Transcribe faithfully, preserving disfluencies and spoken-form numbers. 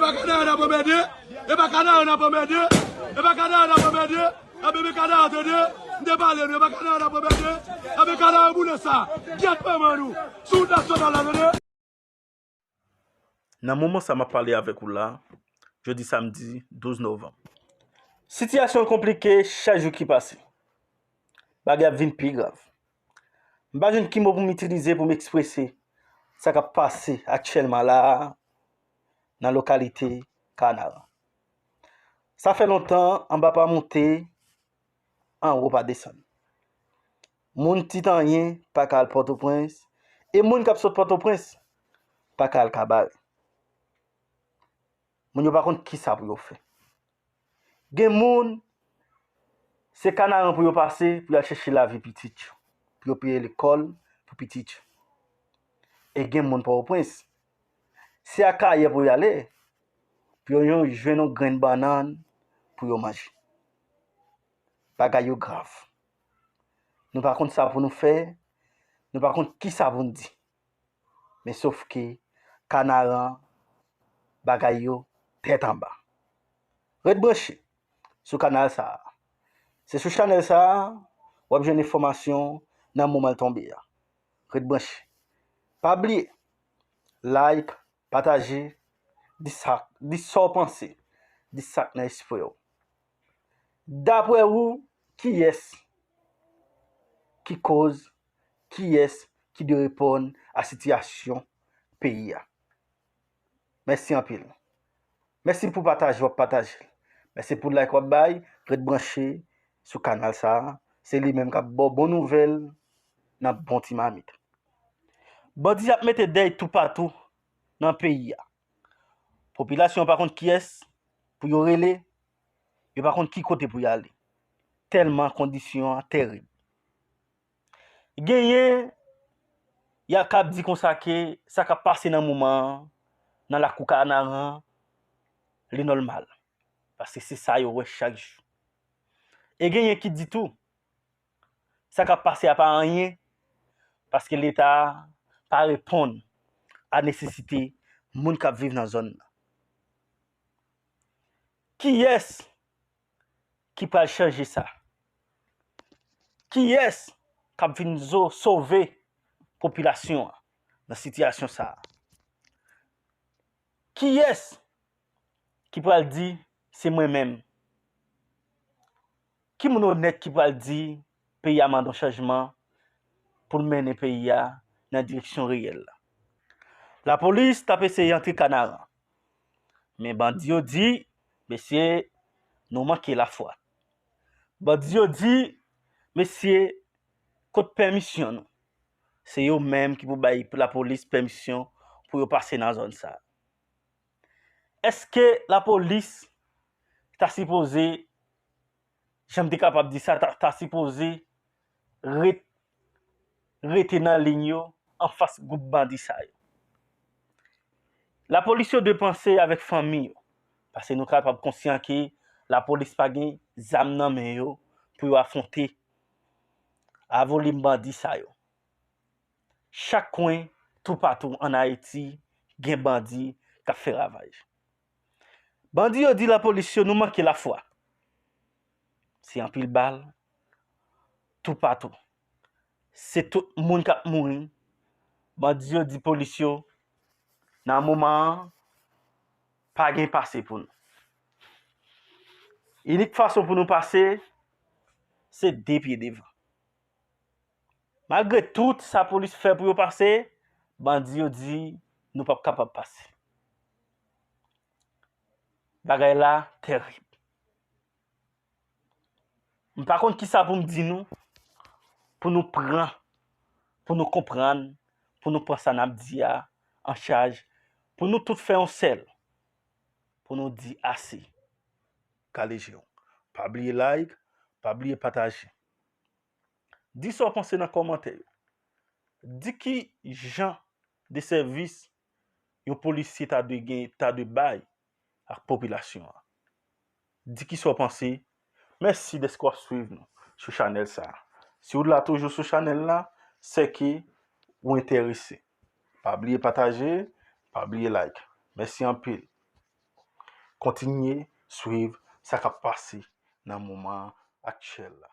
pa Kanara n ap anmède, e pa Kanara n ap anmède, e pa Kanara n ap anmède, ebyen men Kanara tande, m te pale nou, e pa Kanara n ap anmède, ebyen Kanara boule sa, gyèt manman nou, sou wout nasyonal la tande. Nan moman sa m ap pale avèk ou la, jodi samdi douz novanm. Sitiyasyon an konplike chak jou ki pase. Bagay ap vin pi grav. M pa jwenn ki mo pou m itilize pou m eksprese sa k ap pase aktyèlman la a nan lokalite Kanaran. Sa fè lontan anba pa monte, anwo pa desann. Moun Titanyen pa ka al Pòtoprens, e moun k ap sot Pòtoprens pa ka al Kabarè. Moun yo pa konn kisa pou yo fè. Gen moun, se Kanaran pou yo pase pou y al chèche lavi pitit yo, pou yo peye lekòl pou pitit yo. E gen moun Pòtoprens, se Akayè pou y ale, pou yo jwenn yon grenn bannann pou yo manje. Bagay yo grav. Nou pa konn sa pou nou fè, nou pa konn kisa pou n di. Men sof ke Kanaran, bagay yo tèt anba. Ret branche sou kanal sa a. Se sou chanèl sa a w ap jwenn enfòmasyon nan moman l tonbe a. Ret branche. Pa bliye, like, pataje, di sa, di sa w panse, di sa k nan espri w. Daprè ou, kiyès ki koz, kiyès ki dwe reponn a sitiyasyon peyi a? Mèsi anpil. Mèsi pou pataje w ap pataje l. Mèsi pou like w ap bay, ret branche sou kanal sa a. Se li menm k ap ba w bon nouvèl nan bon ti mamit. Bandi ap mete dèy toupatou nan peyi a. Popilasyon an pa konn kiyès pou yo rele, yo pa konn ki kote pou y ale. Tèlman kondisyon an terib. Genyen y a k ap di konsa ke sa k ap pase nan moman an, nan lakou Kanaran, li nòmal. Paske se sa yo wè chak jou. E genyen ki di tou, sa k ap pase a pa anyen, paske Leta pa reponn a nesesite moun k ap viv nan zòn nan. Kiyès ki pral chanje sa? Kiyès k ap vin zo-, sove popilasyon an nan sitiyasyon sa a? Kiyès ki pral di, "Se mwen menm"? Ki moun onèt ki pral di, "Peyi a mande yon chanjman pou l mennen peyi a nan direksyon reyèl la"? Lapolis t ap eseye antre Kanaran. Men bandi yo di, "Mesye, nou manke lafwa." Bandi yo di, "Mesye, kot pèmisyon nou?" Se yo menm ki pou bay lapolis pèmisyon pou yo pase nan zòn sa a. Èske lapolis ta sipoze, jan m te kapab di sa, ta, ta sipoze ret-, rete nan liy yo anfas gwoup bandi sa yo? Lapolis yo dwe panse avèk fanmi yo, paske nou kapab konsyan ke lapolis pa gen zam nan men yo pou yo afwonte a volim bandi sa yo. Chak kwen, toupatou ann Ayiti, gen bandi k ap fè ravaj. Bandi yo di lapolis yo, "Nou manke lafwa." Se anpil bal, toupatou. Se tout moun k ap mouri. Bandi yo di polis yo, "Nan moman an, pa gen pase pou nou. Inik fason pou nou pase, se de pye devan." Malgre tout sa polis fè pou yo pase, bandi yo di, "Nou p ap kapab pase." Bagay la terib. M pa konn kisa pou m di nou, pou nou pran, pou nou konprann, pou nou pran sa n ap di a an chaj, pou nou tout fè yon sèl, pou nou di ase. Kale je w. Pa bliye like, pa bliye pataje. Di sa w panse nan kòmantè yo. Di ki jan de sèvis yon polisye ta dwe gen, ta dwe bay ak popilasyon an. Di ki sa w panse. Mèsi dèske w ap swiv nou sou chanèl sa a. Si w la toujou sou chanèl la, sèke ou enterese. Pa bliye pataje, pa bliye like. Mèsi anpil. kontinye swiv sa k ap pase nan moman aktyèl la.